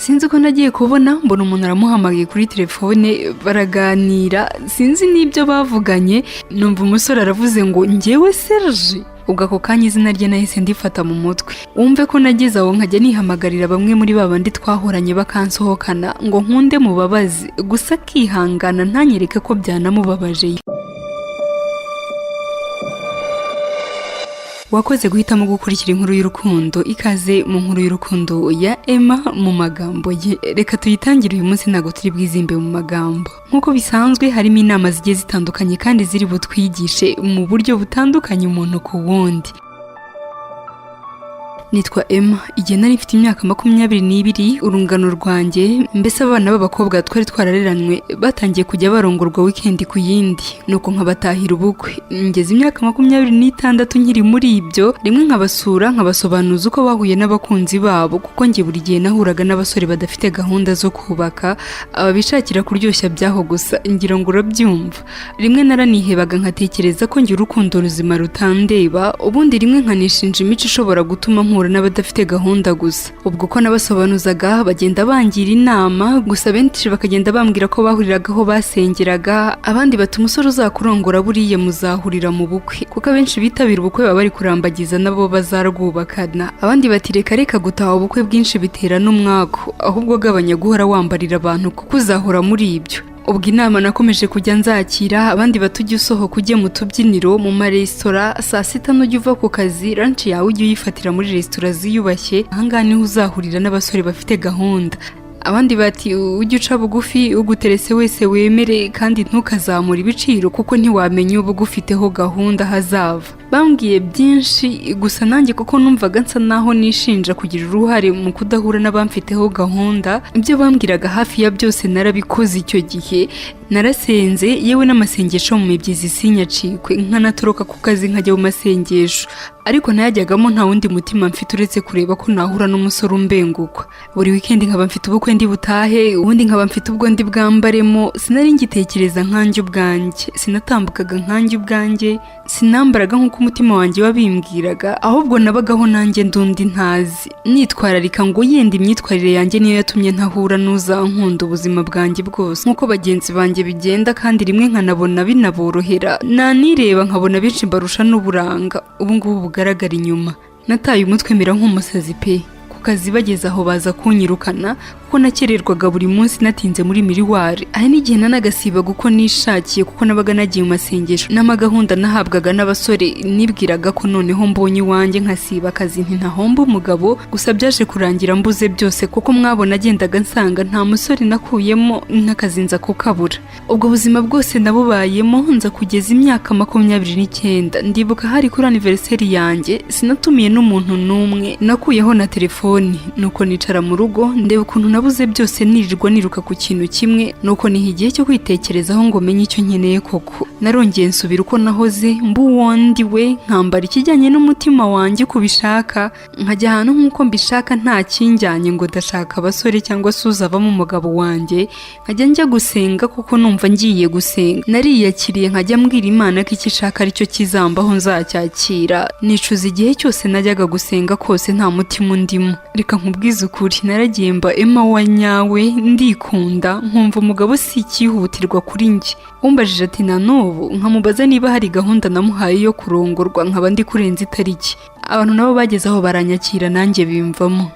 Sinzi ko nagiye kubona mbona umuntu aramuhamagaye kuri telefone, baraganira, sinzi n'ibyo bavuganye. Numva umusore aravuze ngo: "Njyewe Serge." Ubwo ako kanya izina rye nahise ndifata mu mutwe. Wumve ko nageze aho nkajya nihamagarira bamwe muri ba bandi twahoranye bakansohokana ngo nkunde mubabaze, gusa akihangana ntanyereke ko byanamubabaje. Wakoze guhitamo gukurikira inkuru y'urukundo. Ikaze mu nkuru y'urukundo ya Emma mu magambo ye. Reka tuyitangire uyu munsi, ntabwo turi bwizimbe mu magambo. Nk'uko bisanzwe, harimo inama zigiye zitandukanye kandi ziri butwigishe mu buryo butandukanye umuntu ku wundi. Nitwa Emma. Igihe nari mfite imyaka 22, urungano rwanjye, mbese abana b'abakobwa twari twarareranywe, batangiye kujya barongorwa wikendi ku yindi, nuko nkabatahira ubukwe. Ngeze imyaka 26 nkiri muri ibyo, rimwe nkabasura, nkabasobanuza uko bahuye n'abakunzi babo, kuko njye buri gihe nahuraga n'abasore badafite gahunda zo kubaka, aba bishakira kuryoshya byaho gusa, ngira ngo urabyumva. Rimwe naranihebaga, nkatekereza ko njye urukundo ruzima rutandeba, ubundi rimwe nkanishinja imico ishobora gutuma mpura n'abadafite gahunda gusa. Ubwo ko nabasobanuzaga, bagenda bangira inama, gusa benshi bakagenda bambwira ko bahuriraga aho basengeraga, abandi bati: "Umusore uzakurongora buriya muzahurira mu bukwe, kuko abenshi bitabira ubukwe baba bari kurambagiza nabo bazarwubakana." Abandi bati: "Reka reka, gutaha ubukwe bwinshi bitera n'umwaku, ahubwo gabanya guhora wambarira abantu kuko uzahora muri ibyo." Ubwo inama nakomeje kujya nzakira. Abandi bati: "Ujye usohoka ujye mu tubyiniro, mu maresitora, saa sita nujya uva ku kazi, lunch yawe ujye uyifatira muri resitora ziyubashye, ahangaha niho uzahurira n'abasore bafite gahunda." Abandi bati: "Ujye uca bugufi, uguterese wese wemere, kandi ntukazamure ibiciro kuko ntiwamenya uba ugufiteho gahunda hazava." Bambwiye byinshi, gusa nanjye kuko numvaga nsa naho nishinja kugira uruhare mu kudahura n'abamfiteho gahunda, ibyo bambwiraga hafi ya byose narabikoze. Icyo gihe narasenze, yewe n'amasengesho mu mibyizi sinyacikwe, nkanatoroka ku kazi nkajya mu masengesho, ariko ntayajyagamo nta wundi mutima mfite uretse kureba ko nahura n'umusore umbengukwa. Buri wikendi nkaba mfite ubukwe ndi butahe, ubundi nkaba mfite ubwo ndi bwambaremo. Sinari ngitekereza nkanjye ubwanjye, sinatambukaga nkanjye ubwanjye, sinambaraga nk'uko umutima wanjye wabimbwiraga, ahubwo nabagaho nanjye ndundi ntazi, nitwararika ngo yenda imyitwarire yanjye niyo yatumye ntahura n'uzankunda ubuzima bwanjye bwose nk'uko bagenzi banjye bigenda, kandi rimwe nkanabona binaborohera. Nanireba nkabona benshi mbarusha n'uburanga ubu ngubu bugaragara inyuma. Nataye umutwe, mera nk'umusazi pe. Ku kazi bageze aho baza kunyirukana kuko nakererwaga buri munsi, natinze muri miriwari. Hari n'igihe nanagasibaga uko nishakiye kuko nabaga nagiye mu masengesho n'amagahunda nahabwaga n'abasore. Nibwiraga ko noneho mbonye iwanjye, nkasiba akazi, nti ntahomba umugabo. Gusa byaje kurangira mbuze byose, kuko mwabona agendaga nsanga nta musore nakuyemo, n'akazi nza kukabura. Ubwo buzima bwose nabubayemo nza kugeza imyaka 29. Ndibuka hari kuri anniversaire yanjye, sinatumiye n'umuntu n'umwe, nakuyeho na telefoni, nuko nicara mu rugo ndeba ukuntu nabuze byose, nirirwa niruka ku kintu kimwe, nuko niha igihe cyo kwitekerezaho ngo menye icyo nkeneye koko. Narongeye nsubira uko nahoze, mba uwo ndi we, nkambara ikijyanye n'umutima wanjye uko ubishaka, nkajya ahantu nk'uko mbishaka, nta kinjyanye ngo ndashaka abasore cyangwa se uzavamo umugabo wanjye, nkajya njya gusenga kuko numva ngiye gusenga. Nariyakiriye, nkajya mbwira Imana ko icyo ishaka aricyo kizambaho nzacyakira. Nicuza igihe cyose najyaga gusenga kose nta mutima undimo. Reka nkubwize ukuri, naragiye mba Emma wa nyawe, ndikunda, nkumva umugabo si icyihutirwa kuri njye. Umbajije ati: "Na n'ubu?" nkamubaza niba hari gahunda namuhaye yo kurongorwa, nkaba ndi kurenza itariki. Abantu nabo bageze aho baranyakira, nanjye bimvamo.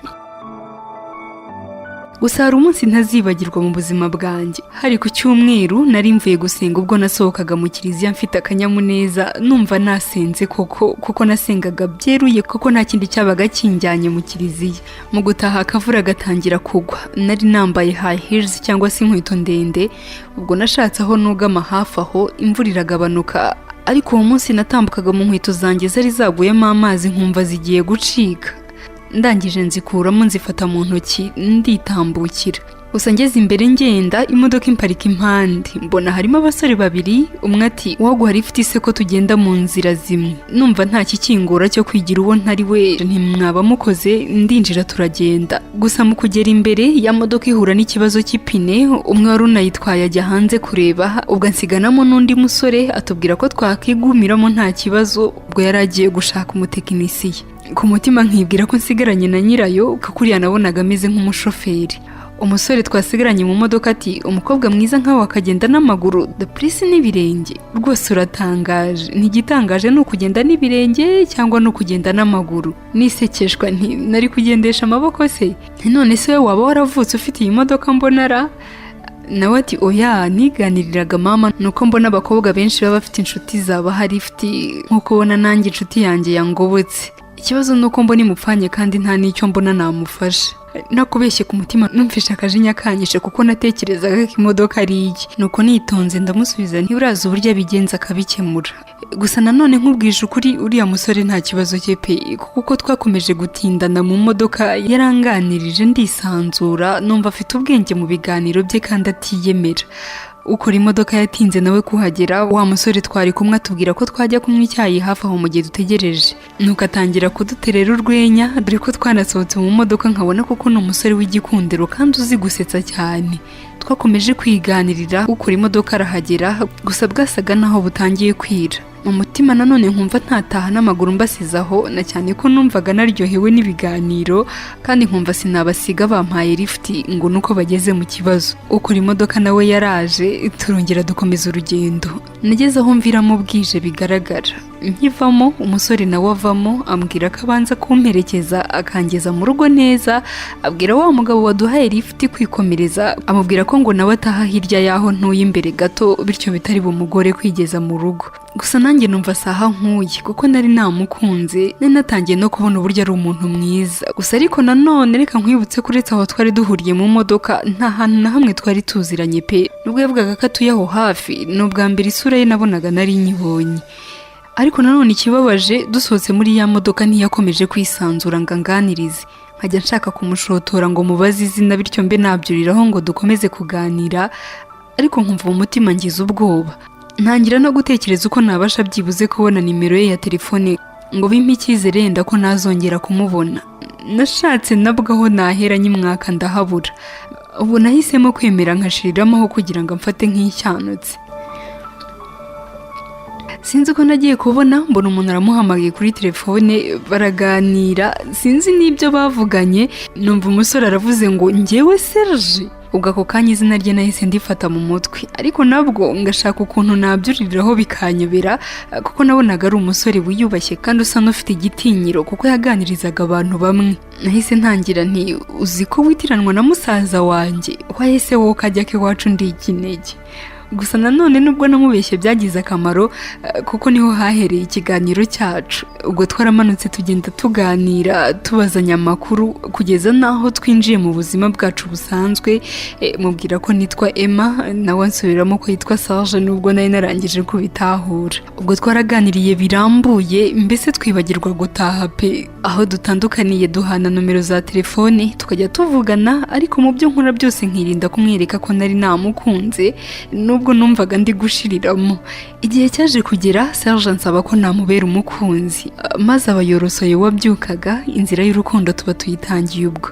Gusa hari umunsi ntazibagirwa mu buzima bwanjye. Hari ku cyumweru, nari mvuye gusenga. Ubwo nasohokaga mu kiliziya mfite akanyamuneza, numva nasenze koko, kuko nasengaga byeruye, kuko nta kindi cyabaga kinjyanye mu kiliziya. Mu gutaha akavura gatangira kugwa. Nari nambaye high heels cyangwa se inkweto ndende. Ubwo nashatse aho nugama hafi aho, imvura iragabanuka, ariko uwo munsi natambukaga mu nkweto zanjye zari zaguyemo amazi, nkumva zigiye gucika. Ndangije nzikuramo, nzifata mu ntoki, nditambukira. Gusa ngeze imbere ngenda, imodoka imparika impande, mbona harimo abasore babiri. Umwe ati: "Waguha lift se ko tugenda mu nzira zimwe?" Numva nta kikingura cyo kwigira uwo ntari we, ntimwaba mukoze, ndinjira turagenda. Gusa mu kugera imbere ya modoka ihura n'ikibazo cy'ipine, umwe wari unayitwaye ajya hanze kureba, ubwo ansiganamo n'undi musore, atubwira ko twakigumiramo nta kibazo, ubwo yari agiye gushaka umutekinisiye. Ku mutima nkibwira ko nsigaranye na nyirayo, kuko uriya nabonaga ameze nk'umushoferi. Umusore twasigaranye mu modoka ati: "Umukobwa mwiza nkawe akagenda n'amaguru, de plus n'ibirenge? Rwose uratangaje. Ntigitangaje ni ukugenda n'ibirenge cyangwa ni ukugenda n'amaguru?" Nisekeshwa nti: "Nari kugendesha amaboko se? None se wowe waba waravutse ufite iyi modoka mbona ra?" Nawe ati: "Oya, niganiriraga mama, nuko mbona abakobwa benshi baba bafite inshuti zabaha lifuti, nkuko ubona nanjye inshuti yanjye yangobotse. Ikibazo ni uko mbona imupfanye kandi nta n'icyo mbona namufasha." Nakubeshye, ku mutima numvishe akajinya kanyishe, kuko natekerezaga ko imodoka ari iye. Nuko nitonze ndamusubiza: "Ntiburazi uburyo abigenza akabikemura." Gusa nanone nkubwije ukuri, uriya musore nta kibazo cye pe, kuko twakomeje gutindana mu modoka, yaranganirije ndisanzura, numva afite ubwenge mu biganiro bye kandi atiyemera. Ukora imodoka yatinze nawe kuhagera, wa musore twari kumwe atubwira ko twajya kunywa icyayi hafi aho mu gihe dutegereje, nuko atangira kuduterera urwenya, dore ko twanasohotse mu modoka nkabona koko ni umusore w'igikundiro kandi uzi gusetsa cyane. Twakomeje kwiganirira, ukora imodoka arahagera, gusa bwasaga naho butangiye kwira. Mu mutima nanone nkumva ntataha n'amaguru mbasize aho, na cyane ko numvaga naryohewe n'ibiganiro kandi nkumva sinabasiga bampaye lifuti ngo nuko bageze mu kibazo. Ukora imodoka nawe yaraje, turongera dukomeza urugendo. Nageze aho mviramo bwije bigaragara. Nkivamo, umusore nawe avamo, ambwira ko abanza kumperekeza akangeza mu rugo neza. Abwira wa mugabo waduhaye lifuti kwikomereza, amubwira ko ngo nawe ataha hirya y'aho ntuye imbere gato, bityo bitari bumugore kwigeza mu rugo. Gusa nanjye numva saha nkuye, kuko nari namukunze, nari natangiye no kubona uburyo ari umuntu mwiza. Gusa ariko nanone reka nkwibutse ko uretse aho twari duhuriye mu modoka, nta hantu na hamwe twari tuziranye pe. Nubwo yavugaga ko atuye aho hafi, ni ubwa mbere isura ye nabonaga nari nyibonye. Ariko nanone ikibabaje, dusohotse muri ya modoka ntiyakomeje kwisanzura ngo anganirize. Nkajya nshaka kumushotora ngo mubaze izina, bityo mbe nabyuriraho ngo dukomeze kuganira, ariko nkumva mu mutima ngize ubwoba, ntangira no gutekereza uko nabasha byibuze kubona nimero ye ya telefone ngo bimpe icyizere yenda ko nazongera kumubona. Nashatse nabwo aho nahera nyimwaka ndahabura. Ubu nahisemo kwemera nkashiriramo aho kugira ngo amfate nk'icyanutse. Sinzi uko nagiye kubona mbona umuntu aramuhamagaye kuri telefone, baraganira, sinzi n'ibyo bavuganye. Numva umusore aravuze ngo: "Njyewe Serge." Ubwo ako kanya izina rye nahise ndifata mu mutwe, ariko nabwo ngashaka ukuntu nabyuririraho bikanyobera, kuko nabonaga ari umusore wiyubashye kandi usa n'ufite igitinyiro, kuko yaganirizaga abantu bamwe. Nahise ntangira nti: "Uzi ko witiranwa na musaza wanjye? Wahise wowe ukajya ko iwacu ndi ikinege." Gusa nanone nubwo namubeshye byagize akamaro, kuko niho hahereye ikiganiro cyacu. Ubwo twaramanutse tugenda tuganira, tubazanya amakuru kugeza n'aho twinjiye mu buzima bwacu busanzwe. Mubwira ko nitwa Emma, nawe ansubiramo ko yitwa Serge, nubwo nari narangije kubitahura. Ubwo twaraganiriye birambuye, mbese twibagirwa gutaha pe. Aho dutandukaniye duhana nomero za telefone, tukajya tuvugana, ariko mu byo nkora byose nkirinda kumwereka ko nari namukunze, nubwo numvaga ndi gushiriramo. Igihe cyaje kugera, Serge ansaba ko namubera umukunzi, maze aba yorosoye wabyukaga, inzira y'urukundo tuba tuyitangiye. Ubwo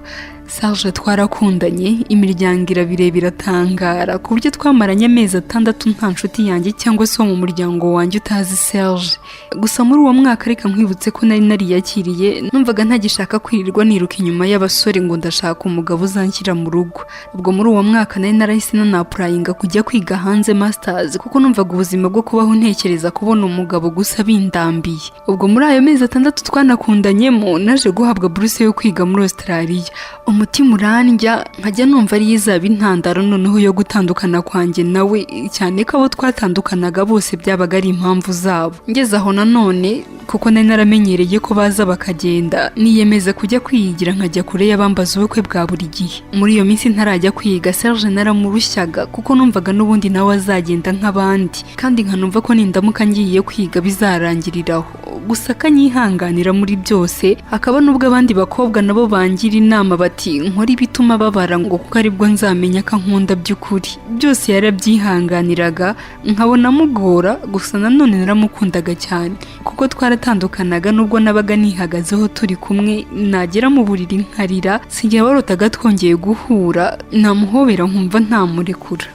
Serge twarakundanye, imiryango irabireba iratangara, ku buryo twamaranye amezi 6 nta nshuti yanjye cyangwa se wo mu muryango wanjye utazi Serge. Gusa muri uwo mwaka, reka nkwibutse ko nari nariyakiriye, numvaga ntagishaka kwirirwa niruka inyuma y'abasore ngo ndashaka umugabo uzanshyira mu rugo. Ubwo muri uwo mwaka nari narahise nana-applyinga kujya kwiga hanze masters, kuko numvaga ubuzima bwo kubaho ntekereza kubona umugabo gusa bindambiye. Ubwo muri ayo mezi 6 twanakundanyemo, naje guhabwa buruse yo kwiga muri Australia. Umutima urandya, nkajya numva ariyo izaba intandaro noneho yo gutandukana kwanjye nawe, cyane ko abo twatandukanaga bose byabaga ari impamvu zabo. Ngeze aho nanone, kuko nari naramenyereye ko baza bakagenda, niyemeza kujya kwiyigira, nkajya kure y'abambaza ubukwe bwa buri gihe. Muri iyo minsi ntarajya kwiga, Serge naramurushyaga, kuko numvaga n'ubundi nawe azagenda nk'abandi, kandi nkanumva ko nindamuka ngiye kwiga bizarangiriraho. Gusa akanyihanganira muri byose, hakaba n'ubwo abandi bakobwa nabo bangira inama bati nkora ibituma babara, ngo kuko aribwo nzamenya ko ankunda by'ukuri. Byose yarabyihanganiraga, nkabona amugora. Gusa nanone naramukundaga cyane, kuko twaratandukanaga nubwo nabaga nihagazeho turi kumwe, nagera mu buriri nkarira, sinjye warotaga twongeye guhura, namuhobera nkumva ntamurekura.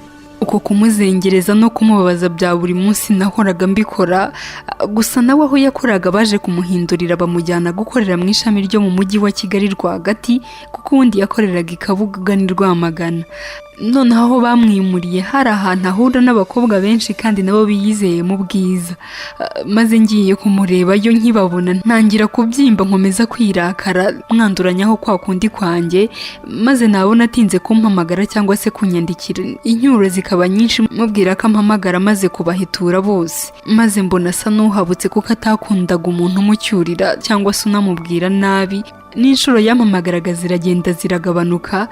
Uko Uko kumuzengereza no kumubabaza bya buri munsi nahoraga mbikora. Gusa nawe aho yakoraga baje kumuhindurira, bamujyana gukorera mu ishami ryo mu mujyi wa Kigali rwagati, kuko ubundi yakoreraga i Kabuga n'i Rwamagana. Noneho aho bamwimuriye hari ahantu ahura n'abakobwa benshi kandi nabo biyizeye mu bwiza. Maze ngiye kumurebayo nkibabona ntangira kubyimba, nkomeza kwirakara mwanduranyaho kwa kundi kwanjye. Maze nabona atinze kumpamagara cyangwa se kunyandikira, incyuro zikaba nyinshi, mubwira ko ampamagara maze kubahitura bose. Maze mbona asa n'uhabutse, kuko atakundaga umuntu umucyurira cyangwa se unamubwira nabi. N'inshuro yampamagaraga ziragenda ziragabanuka.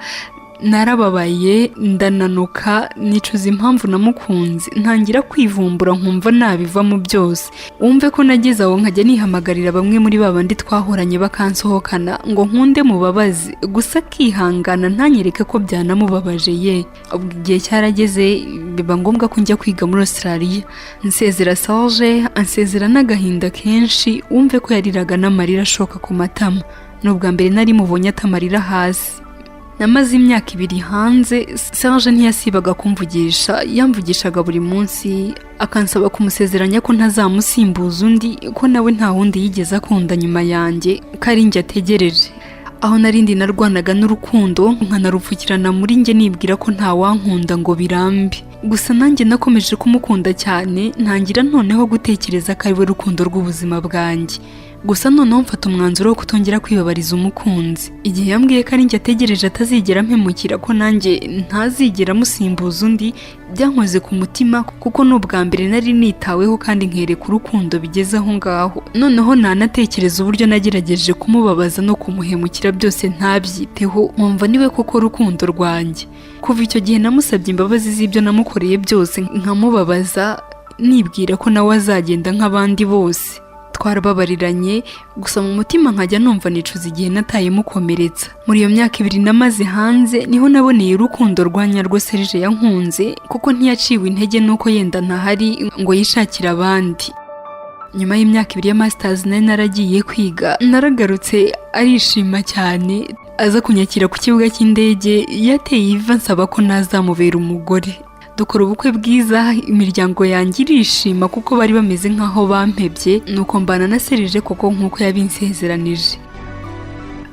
Narababaye, ndananuka, nicuza impamvu namukunze, ntangira kwivumbura, nkumva nabivamo byose. Wumve ko nageze aho nkajya nihamagarira bamwe muri ba bandi twahoranye bakansohokana ngo nkunde mubabaze, gusa akihangana ntanyereke ko byanamubabaje. Ye, ubwo igihe cyarageze biba ngombwa ko njya kwiga muri Australia. Nsezera Serge, ansezera n'agahinda kenshi. Wumve ko yariraga n'amarira ashoka ku matama. Ni ubwa mbere nari mubonye atamarira hasi. Namaze imyaka 2 hanze. Serge ntiyasibaga kumvugisha, yamvugishaga buri munsi, akansaba kumusezeranya ko ntazamusimbuza undi, ko nawe nta wundi yigeze akunda nyuma yanjye, ko ari njye ategereje. Aho narindi narwanaga n'urukundo, nkanarupfukirana muri njye, nibwira ko nta wankunda ngo birambe. Gusa nanjye nakomeje kumukunda cyane, ntangira noneho gutekereza ko ari we rukundo rw'ubuzima bwanjye. Gusa noneho mfata umwanzuro wo kutongera kwibabariza umukunzi. Igihe yambwiye ko ari njye ategereje, atazigera ampemukira, ko nanjye ntazigera amusimbuza undi, byankoze ku mutima, kuko ni ubwa mbere nari nitaweho kandi nkereka urukundo bigeze aho ngaho. Noneho nanatekereza uburyo nagerageje kumubabaza no kumuhemukira byose ntabyiteho, nkumva niwe koko rukundo rwanjye. Kuva icyo gihe namusabye imbabazi z'ibyo namukoreye byose nkamubabaza, nibwira ko nawe azagenda nk'abandi bose. Twarababariranye, gusa mu mutima nkajya numva nicuza igihe nataye mukomeretsa. Muri iyo myaka 2 namaze hanze niho naboneye urukundo rwa nyarwo Serge yankunze, kuko ntiyaciwe intege nuko yenda ntahari ngo yishakire abandi. Nyuma y'imyaka 2 ya masters nari naragiye kwiga, naragarutse arishima cyane, aza kunyakira ku kibuga cy'indege. Yateye ivi ansaba ko nazamubera umugore. Dukora ubukwe bwiza, imiryango yanjye irishima kuko bari bameze nk'aho bampebye. Nuko mbana na Serge koko nk'uko yabinsezeranije.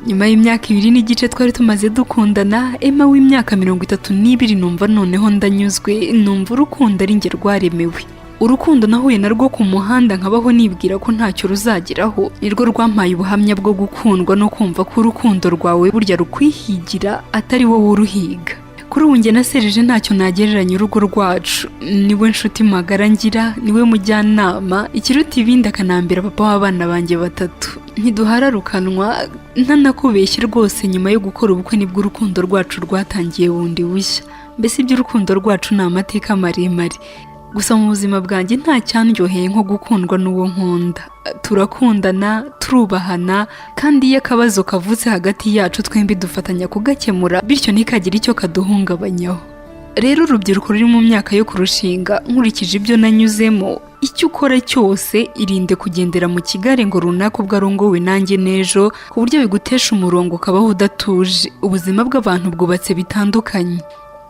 Nyuma y'imyaka 2 n'igice twari tumaze dukundana, Emma w'imyaka 32, numva noneho ndanyuzwe, numva urukundo ari njye rwaremewe. Urukundo nahuye narwo ku muhanda, nkabaho nibwira ko ntacyo ruzageraho, nirwo rwampaye ubuhamya bwo gukundwa no kumva ko urukundo rwawe burya rukwihigira, atari wowe uruhiga. Kuri ubu njye na Serge ntacyo nagereranya urugo rwacu. Niwe nshuti magara ngira, niwe mujyanama, ikiruta ibindi akanambera papa w'abana banjye batatu. Ntiduhararukanwa, ntanakubeshye rwose, nyuma yo gukora ubukwe nibwo urukundo rwacu rwatangiye bundi bushya. Mbese iby'urukundo rwacu ni amateka maremare. Gusa mu buzima bwanjye nta cyandyoheye nko gukundwa n'uwo nkunda. Turakundana, turubahana, kandi iyo akabazo kavutse hagati yacu twembi dufatanya kugakemura, bityo ntikagire icyo kaduhungabanyaho. Rero urubyiruko ruri mu myaka yo kurushinga, nkurikije ibyo nanyuzemo, icyo ukora cyose irinde kugendera mu kigare ngo runaka ubwo arongowe nanjye n'ejo, ku buryo bigutesha umurongo ukabaho udatuje. Ubuzima bw'abantu bwubatse bitandukanye.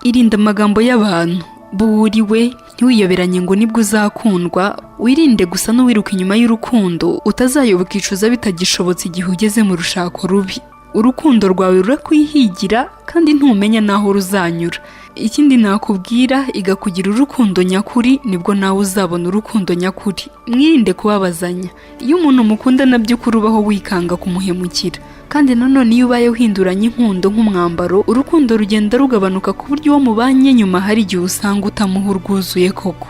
Irinde amagambo y'abantu, buwuriwe, ntiwiyoberanye ngo nibwo uzakundwa. Wirinde gusa n'uwiruka inyuma y'urukundo, utazayoboka ukicuza bitagishobotse igihe ugeze mu rushako rubi. Urukundo rwawe rurakwihigira kandi ntumenya n'aho ruzanyura. Ikindi nakubwira, iga kugira urukundo nyakuri, nibwo nawe uzabona urukundo nyakuri. Mwirinde kubabazanya. Iyo umuntu mukundana by'ukuri ubaho wikanga kumuhemukira. Kandi nanone iyo ubaye uhinduranya inkundo nk'umwambaro, urukundo rugenda rugabanuka, ku buryo uwo mubanye nyuma hari igihe usanga utamuha urwuzuye koko.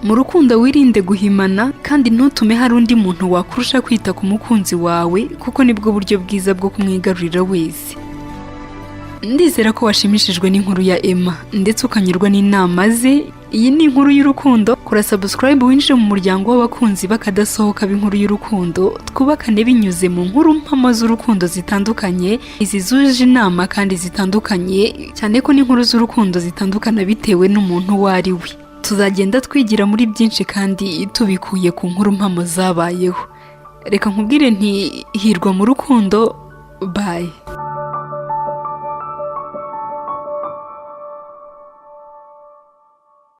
Mu rukundo wirinde guhimana, kandi ntutume hari undi muntu wakurusha kwita ku mukunzi wawe, kuko nibwo buryo bwiza bwo kumwigarurira wese. Ndizera ko washimishijwe n'inkuru ya Emma ndetse ukanyurwa n'inama ze. Iyi ni Inkuru y'Urukundo. Kora subscribe winjire mu muryango w'abakunzi bakadasohoka b'Inkuru y'Urukundo, twubakane binyuze mu nkuru mpamo z'urukundo zitandukanye, izi zuje inama kandi zitandukanye cyane, ko n'inkuru z'urukundo zitandukana bitewe n'umuntu uwo ari we. Tuzagenda twigira muri byinshi kandi tubikuye ku nkuru mpamo zabayeho. Reka nkubwire nti hirwa mu rukundo, bye.